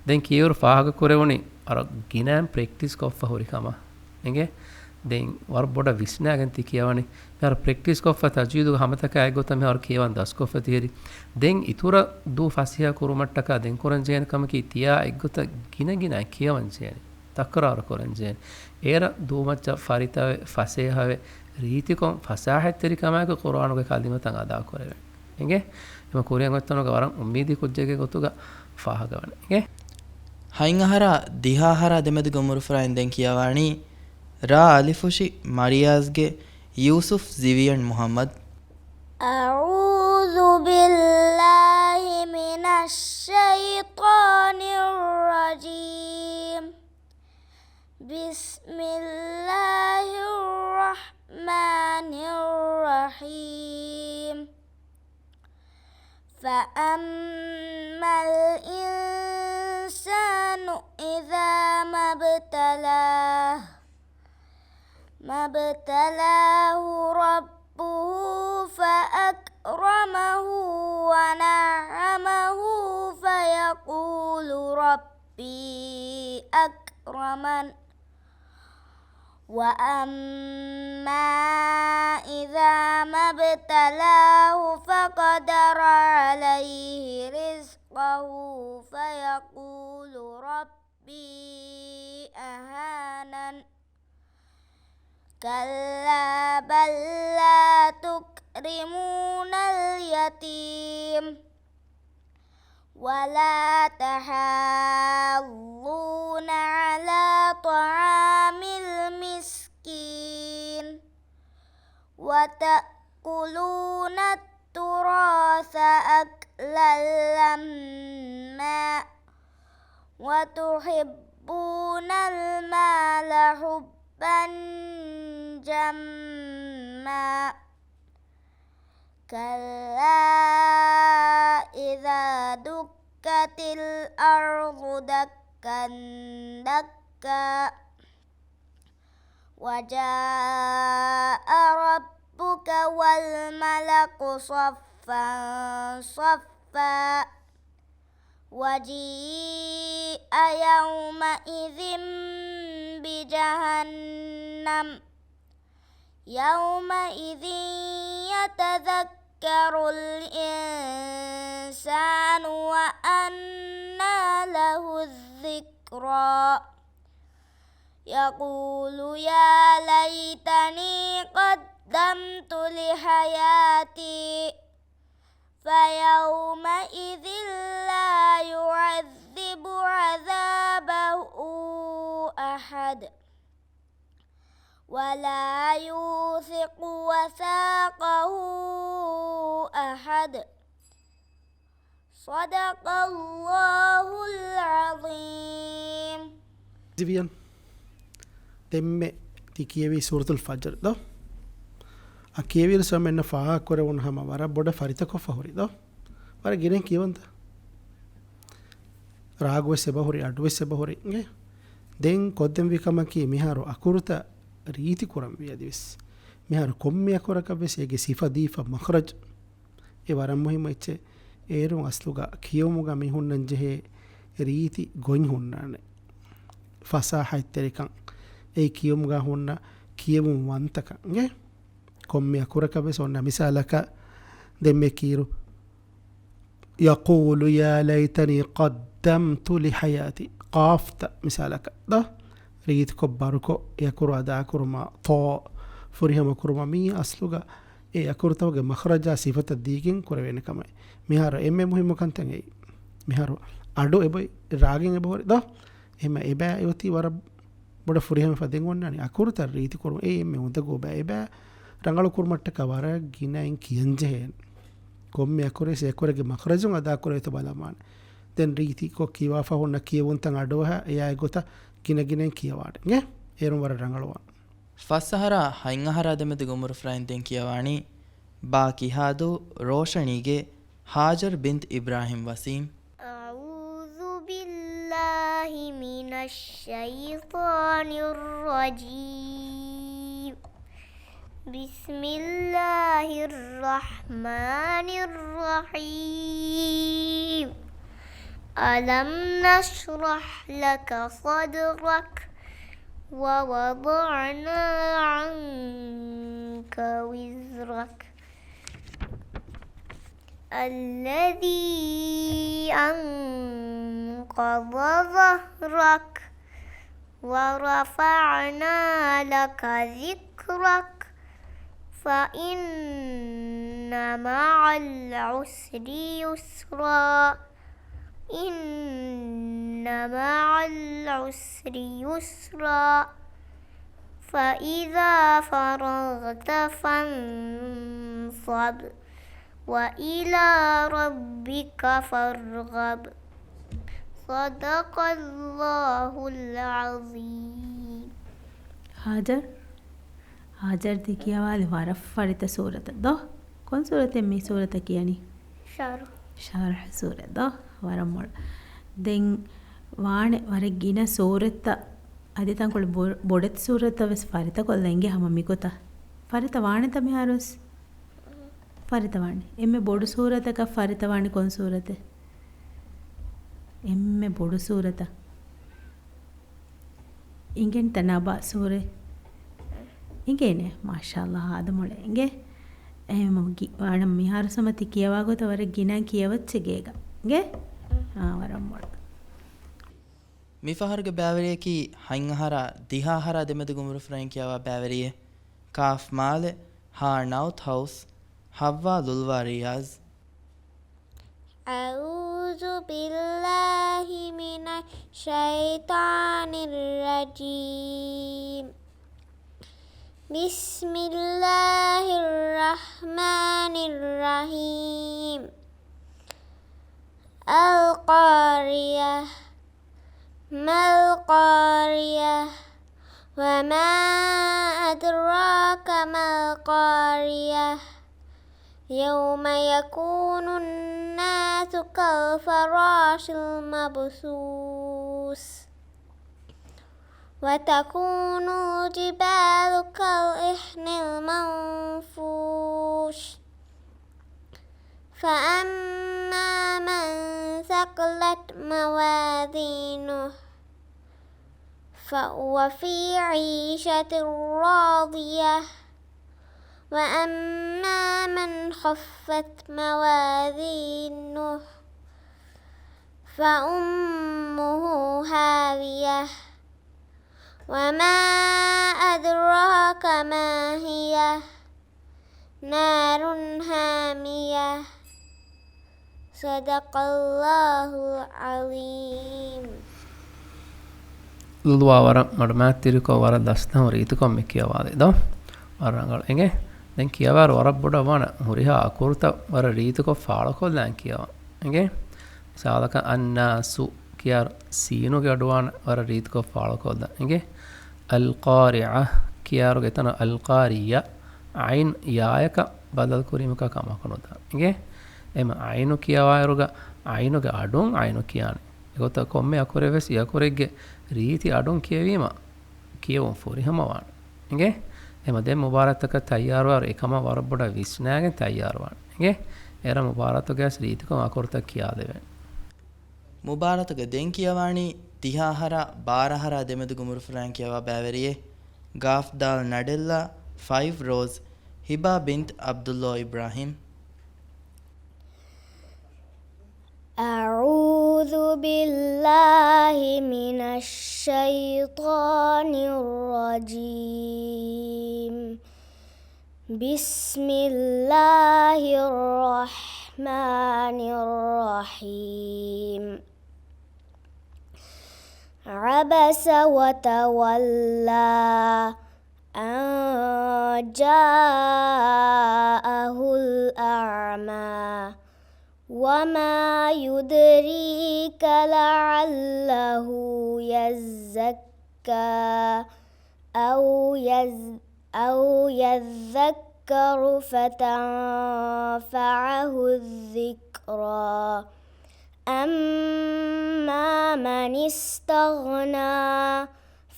ދެން ކިޔެވިއިރު ފާހަގަ ކުރެވުނީ ވަރަށް ގިނައިން ޕްރެކްޓިސް ކޮށްފަ ހުރި ކަމަށް. އިނގޭ؟ ދެން ވަރަށް ބޮޑަށް ވިސްނާގެން ތި ކިޔަވަނީ. މިހާރު ޕްރެކްޓިސް ކޮށްފަ ތަޖްވީދުގެ ހަމަތަކާ އެއްގޮތަށް މިހާރު ކިޔަވަން ދަސްކޮށްފަ ތިހެރި. ދެން އިތުރަށް ދޫ ފަސޭހަ ކުރުމަށްޓަކާ ދެން ކުރަން ޖެހޭނެ ކަމަކީ ތިޔާ އެއްގޮތަށް ގިނަ ގިނައިން ކިޔަވަން ޖެހޭނެ. ތަކުރާރު ކުރަން ޖެހޭނެ. އޭރަށް ދޫމައްޗަށް ފަރިތަވެ، ފަސޭހަވެ، ރީތިކޮށް، ފަސާހަތްތެރިކަމާއެކު ޤުރުއާނުގެ ކަލިމަތައް އަދާކުރެވޭނެ. އިނގޭ؟ އެމަ ކުރިއަށް އޮތްތަނުގަ ވަރަށް އުއްމީދީ ކުއްޖެއްގެ ގޮތުގަ ފާހަގަވަނީ. އިނގޭ؟ ހަތް އަހަރާ ދިހަ އަހަރާ ދެމެދުގެ އުމުރުފުރާއިން ދެން ކިޔަވާނީ ރ އަލިފުށި މަރިޔާޒްގެ ޔޫސުފް ޒިވިޔަން މުޙައްމަދު. أعوذ بالله من الشيطان الرجيم. بسم الله الرحمن الرحيم. فأما الإنسان إذا ما ابتلاه، ما ابتلاه ربه فأكرمه ونعمه فيقول ربي أكرمن. وأما إذا ما ابتلاه فقدر عليه رزقه فيقول ربي أهانن. كلا بل لا تكرمون اليتيم ولا تحاضون على طعام المسكين وتأكلون التراث أكلا لما وتحبون المال حبا جما كلا إذا دكت الأرض دكا دكا وجاء ربك والملك صفا صفا وجيء يومئذ بجهنم يومئذ يتذكر الإنسان وأنى له الذكرى يقول يا ليتني قدمت لحياتي فيومئذ لا يعذب عذابه أحد ولا يوثق وثاقه أحد. صدق الله العظيم. ޒިވިޔަން، ދެންމެ ތި ކިޔެވީ ސޫރަތުލް ފަޖްރު ދޯ؟ އަ ކިޔެވިއިރު ސަމެންނަށް ފާހަގަކުރެވުނު ހަމަ ވަރަށް ބޮޑަށް ފަރިތަކޮށްފަ ހުރި ދޯ؟ ވަރަށް ގިނައިން ކިޔަވަންތަ؟ ރާގުވެސް އެބަހުރި، އަޑުވެސް އެބަހުރި. އިނގޭ؟ ދެން ކޮށްދެންވީ ކަމަކީ، މިހާރު އަކުރުތައް ރީތި ކުރަންވީ އަދިވެސް. މިހާރު ކޮންމެ އަކުރަކަށްވެސް އޭގެ ސިފަ ދީފަ މަޚްރަޖް. އެ ވަރަށް މުހިއްމު އެއްޗެއް. އޭރުން އަސްލުގަ ކިޔެވުމުގަ މި ހުންނަން ޖެހޭ ރީތި ގޮތް ހުންނާނެ. ފަސާހަތްތެރިކަން. އެއީ ކިޔެވުމުގަ ހުންނަ ކިޔެވުން ވަންތަކަން. އިނގޭ؟ ކޮންމެ އަކުރަކަށް ވެސް އޮންނަ މިސާލަކަށް ދެންމެ ކީރު، يقول يا ليتني قدمت لحياتي. ޤާފްތައް މިސާލަކަށް ދޯ؟ ރީތިކޮށް ބަރުކޮށް އެ އަކުރު އަދާކުރުމަށް، ޠޯ ފުރިހަމަ ކުރުމަށް، މީ އަސްލުގަ އެ އަކުރުތަކުގެ މަޚްރަޖާ ސިފަތައް ދީގެން ކުރެވޭނެ ކަމެއް. މިހާރު އެންމެ މުހިއްމު ކަންތައް އެއީ. މިހާރު އަޑު އެބޮތް ރާގެއް އެބަހުރި ދޯ؟ އެހެންމަ އެބައި އޮތީ ވަރަށް ބޮޑަށް ފުރިހަމަވެފަ. ދެން އޮންނާނީ އަކުރުތައް ރީތިކުރުން. އެއީ އެންމެ އުނދަގޫ ބައެއް. އެބައި ރަނގަޅު ކުރުމަށްޓަކާ ވަރަށް ގިނައިން ކިޔަންޖެހޭނެ. ކޮންމެ އަކުރެއް އެ އަކުރެއްގެ މަޚްރަޖުން އަދާކުރެވޭތޯ ބަލަންވާނެ. ދެން ރީތިކޮށް ކިޔަވާފަ ހުންނަ ކިޔެވުންތައް އަޑުއަހާ އެއާ އެގޮތަށް ގިނަގިނައިން ކިޔަވާނެ. އިނގޭ؟ އޭރުން ވަރަށް ރަނގަޅުވާނެ. ފަސް އަހަރާ ހަތް އަހަރާ ދެމެދުގެ އުމުރު ފުރައިން ދެން ކިޔަވާނީ ބާ ކިހާދޫ ރޯޝަނީގެ ހާޖަރް ބިންތު އިބްރާހިމް ވަސީމް. أعوذ بالله من الشيطان الرجيم. بسم الله الرحمن الرحيم. ألم نشرح لك صدرك ووضعنا عنك وزرك الذي أنقض ظهرك ورفعنا لك ذكرك فإن مع العسر يسرا إن مع العسر يسرا فإذا فرغت فانصب وإلى ربك فارغب. صدق الله العظيم. ހާޖަރް، ހާޖަރް ދެ ކިޔަވާލި ވަރަށް ފަރިތަ ސޫރަތަށް ދޯ؟ ކޮން ސޫރަތެއް މި ސޫރަތަށް ކިޔަނީ؟ ޝަރްޙު. ޝަރްޙު ސޫރަތް ދޯ؟ ވަރަށް މޮޅު. ދެން ވާނެ ވަރަށް ގިނަ ސޫރަތްތައް އަދި ތަންކޮޅެއް ބޮ-، ބޮޑެތި ސޫރަތްތައް ވެސް ފަރިތަ ކޮށްލަ އިނގޭ ހަމަ މިގޮތަށް. ފަރިތަ ވާނެތަ މިހާރުވެސް؟ ފަރިތަ ވާނެ. އެންމެ ބޮޑު ސޫރަތަކަށް ފަރިތަ ވާނެ ކޮން ސޫރަތެއް؟ އެންމެ ބޮޑު ސޫރަތަށް. އިނގެންތަ ނަބަ ސޫރަތް؟ އިނގޭނެ. މާޝާﷲ ހާދަމޮޅެ އިނގޭ. އެހެން ގި-، ވާނަ މިހާރު ސަމަތި ކިޔަވާ ގޮތަށް ވަރަށް ގިނަ ކިޔަވައްޗެއް ގޭގަ. އިނގޭ؟ އާ، ވަރަށް މޮޅު. މި ފަހަރުގެ ބައިވެރިޔަކީ ހަތް އަހަރާ ދިހަ އަހަރާ ދެމެދުގެ އުމުރު ފުރައިން ކިޔަވާ ބައިވެރިއެއް. ކާފް މާލެ، ހާ ނައުތް ހައުސް، ހައްވާ ލުލްވާ ރިޔާޒް. أعوذ بالله من الشيطان الرجيم. بسم الله الرحمن الرحيم. القارية. ما القارية. وما أدراك ما القارية. يوم يكون الناس كالفراش المبثوث. وتكون الجبال كالعهن المنفوش. فأما من ثقلت موازينه فهو في عيشة راضية. وأما من خفت موازينه فأمه هاوية. وما أدراك ما هي. نار حامية. صدق الله العظيم. ލުލްވާ ވަރަށް މަޑުމާތިރިކޮށް، ވަރަށް ދަސްތަހުން ރީތިކޮށް މި ކިޔަވާލި ދޯ؟ ވަރަށް ރަނގަޅު. އިނގޭ؟ ދެން ކިޔަވާއިރު ވަރަށް ބޮޑަށް ވާނެ ހުރިހާ އަކުރުތައް ވަރަށް ރީތިކޮށް ފާޅުކޮށްލާން ކިޔަވާ. އިނގޭ؟ މިސާލަކަށް އައްނާސު ކިޔާ ސީނުގެ އަޑުވާން ވަރަށް ރީތިކޮށް ފާޅުކޮށްލަން. އިނގޭ؟ އަލްޤާރިޢަ ކިޔާރުގެ ތަނަށް އަލްޤާރިޔަ، ޢައިން ޔާއަކަށް ބަދަލު ކުރީމަކާ ކަމަކު ނުދާ. އިނގޭ؟ އެމަ ޢައިނު ކިޔަވާއިރުގަ ޢައިނުގެ އަޑުން ޢައިނު ކިޔާނެ. އެގޮތަށް ކޮންމެ އަކުރެއް ވެސް އެ އަކުރެއްގެ ރީތި އަޑުން ކިޔެވީމަ ކިޔެވުން ފުރިހަމަވާނެ. އިނގޭ؟ އެމަ ދެން މުބާރާތަކަށް ތައްޔާރުވާއިރު އެކަމަށް ވަރަށް ބޮޑަށް ވިސްނާގެން ތައްޔާރުވާނެ. އިނގޭ؟ އެރަށް މުބާރާތުގެ ވެސް ރީތިކޮށް އަކުރުތައް ކިޔާދެވޭނެ. މުބާރާތުގަ ދެން ކިޔަވާނީ ދިހަ އަހަރާ ބާރަ އަހަރާ ދެމެދުގެ އުމުރުފުރާން ކިޔަވާ ބައިވެރިއެއް. ގާފް ދާލް ނަޑެއްލާ ފައިވް ރޯޒް، ހިބާ ބިންތް ޢަބްދުﷲ އިބްރާހީމް. أعوذ بالله من الشيطان الرجيم. بسم الله الرحمن الرحيم. عبس وتولى أن جاءه الأعمى. وما يدريك لعله يزكى أو يز-، أو يذكر فتنفعه الذكرى. أما من استغنى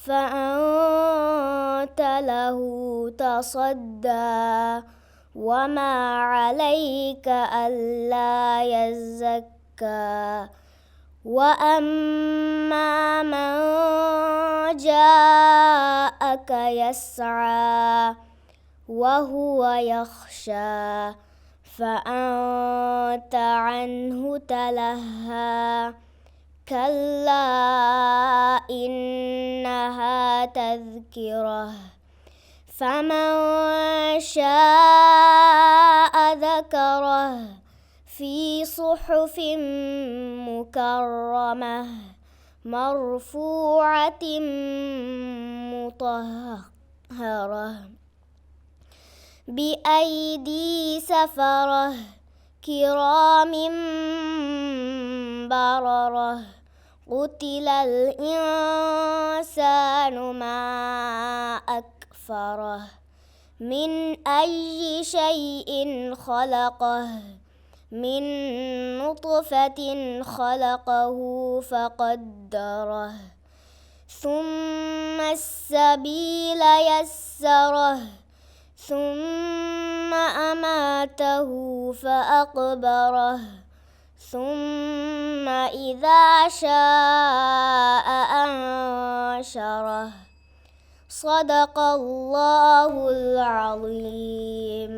فأنت له تصدى. وما عليك ألا يزكى. وأما من جاءك يسعى وهو يخشى فأنت عنه تلهى. كلا إنها تذكرة. فمن شاء ذكره في صحف مكرمة مرفوعة مطهرة. بأيدي سفرة كرام بررة. قتل الإنسان ما أكفره. من أي شيء خلقه. من نطفة خلقه فقدره. ثم السبيل يسره. ثم أماته فأقبره. ثم إذا شاء أنشره. صدق الله العظيم.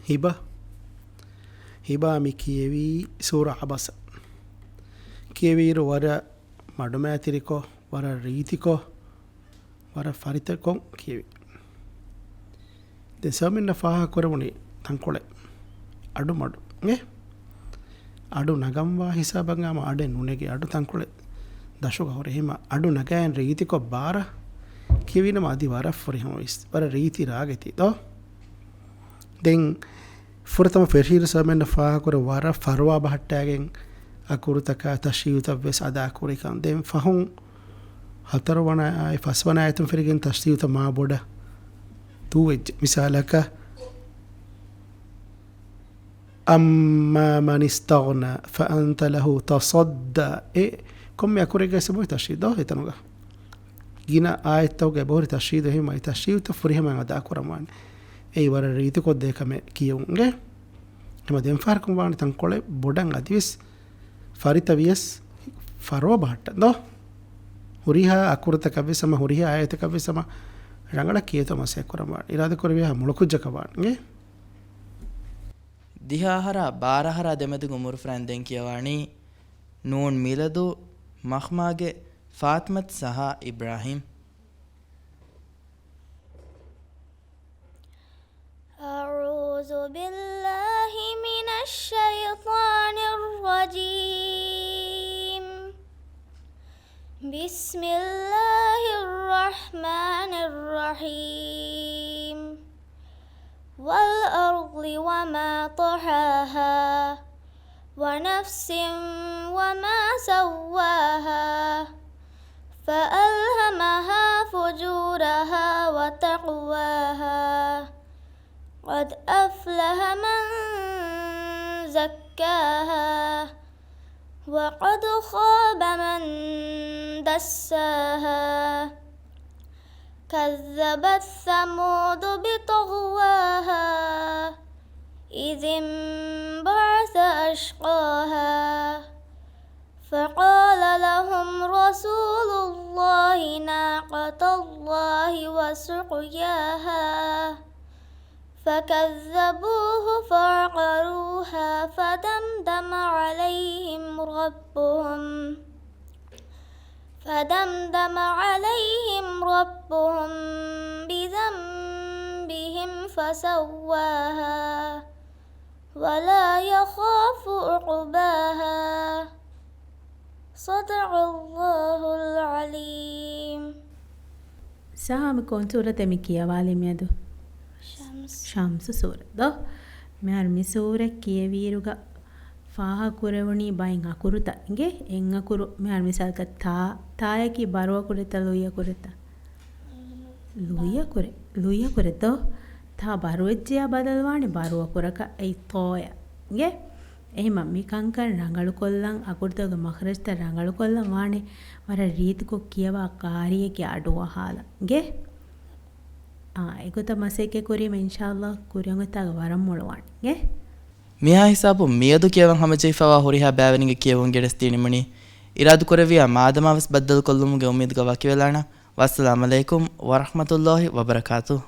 ހިބާ، ހިބާ މި ކިޔެވީ ސޫރަ ޢަބަސަ. ކިޔެވިއިރު ވަރަށް މަޑުމައިތިރިކޮށް، ވަރަށް ރީތިކޮށް، ވަރަށް ފަރިތަކޮށް ކިޔެވި. ދެން ސަމިންނަ ފާހަގަކުރެވުނީ ތަންކޮޅެއް. އަޑު މަޑު. އެ؟ އަޑު ނަގަންވާ ހިސާބަށް އަމަ އަޑެއް ނުނެގި އަޑު ތަންކޮޅެއް ދަށުގަ ހުރި. ހިމަ އަޑު ނަގައިން ރީތިކޮށް ބާރަށް ކިޔެވީނަމަ އަދި ވަރަށް ފުރިހަމަވެސް. ވަރަށް ރީތި ރާގެތި ދޯ. ދެން ފުރަތަމަ ފެށީރު ސަމިންނަ ފާހަގަކުރެ ވަރަށް ފަރުވާ ބަހައްޓާގެން އަކުރުތަކާ ތަޝްހީހުތައް ވެސް އަދާކުރިކަން. ދެން ފަހުން ހަތަރުވަނަ އާޔަތް، ފަސްވަނަ އާޔަތުން ފެށިގެން ތަޝްހީހުތައް މާ ބޮޑަށް ދޫވެއްޖެ. މިސާލަކަށް، أما من استغنى فأنت له تصدى. އެ ކޮންމެ އަކުރެއްގަ ސަބަބު ތަޝްހީދު ދޯ އެތަނުގަ. ގިނަ އާޔަތްތަކުގަ އެބަހުރި ތަޝްހީދު އެހެންމަ ތަޝްހީދުތައް ފުރިހަމައިން އަދާކުރަންވާނެ. އެއީ ވަރަށް ރީތިކޮށްދޭ ކަމެއް ކިޔެވުން އިނގޭ. ހަމަ ދެން ފަހަރަކުން ވާނެ ތަންކޮޅެއް ބޮޑަށް އަދިވެސް ފަރިތަ ވިޔަސް ފަރުވާ ބަހައްޓަން ދޯ. ހުރިހާ އަކުރުތަކަށްވެސް ހަމަ ހުރިހާ އާޔަތަކަށްވެސް ހަމަ ރަނގަޅަށް ކިޔޭތޯ މަސައްކަތް ކުރަން ވާނެ. އިރާދަކުރެވިހާ މޮޅު ކުއްޖަކަށް ވާނެ އިނގޭ. ދިހަ އަހަރާ ބާރަ އަހަރާ ދެމެދުގެ އުމުރުފުރާން ދެން ކިޔަވާނީ ނޫން މިލަދު މަޚްމާގެ ފާތިމަތު ސަހާ އިބްރާހީމް. أعوذ بالله من الشيطان الرجيم. بسم الله الرحمن الرحيم. والأرض وما طحاها. ونفس وما سواها فألهمها فجورها وتقواها. قد أفلح من زكاها وقد خاب من دساها. كذبت ثمود بطغواها إذ انبعث أشقاها. فقال لهم رسول الله ناقة الله وسقياها. فكذبوه فعقروها فدمدم عليهم ربهم، فدمدم عليهم ربهم بذنبهم فسواها ولا يخاف عقباها. صدق الله العظيم. ސާމި، ކޮން ސޫރަތެއް މި ކިޔަވާލީ މިއަދު؟ ޝަމްސް. ޝަމްސު ސޫރަ ދޯ؟ މިހާރު މި ސޫރަ ކިޔެވިއިރުގަ ފާހަގަކުރެވުނީ ބައެއް އަކުރުތައް އިނގޭ. އެއް އަކުރު މިހާރު މިސާލަކަށް ތާ، ތާޔަކީ ބަރު އަކުރެއްތަ ލުއި އަކުރެއްތަ؟ ލުއި އަކުރެއް، ލުއި އަކުރެއް ދޯ؟ ތާ ބަރުވެއްޖެޔާ ބަދަލުވާނެ ބަރު އަކުރަކަށް، އެއީ ތޯޔަށް އިނގޭ. އެހެންމަ މި ކަންކަން ރަނގަޅުކޮށްލަން، އަކުރުތަކުގެ މަޚްރަޖްތައް ރަނގަޅުކޮށްލަން ވާނެ ވަރަށް ރީތިކޮށް ކިޔަވާ ޤާރީއެކޭ އަޑުއަހާލަން އިނގޭ. އާ، އެގޮތަށް މަސައްކަތް ކުރީމަ އިންޝާﷲ ކުރިއަށް އޮތާގަ ވަރަށް މޮޅުވާނެ އިނގޭ. މިހާ ހިސާބުން މިއަދު ކިޔަވަން ހަމަޖެހިފައިވާ ހުރިހާ ބައިވެރިންގެ ކިޔެވުން ގެނެސްދީ ނިމުނީ. އިރާދަކުރެއްވިއްޔާ މާދަމާވެސް ބައްދަލުކޮށްލުމުގެ އުއްމީދުގަ ވަކިވެލާނަން. ވައްސަލާމް ޢަލައިކުމް ވަރަޙްމަތުﷲ ވަބަރަކާތުހު.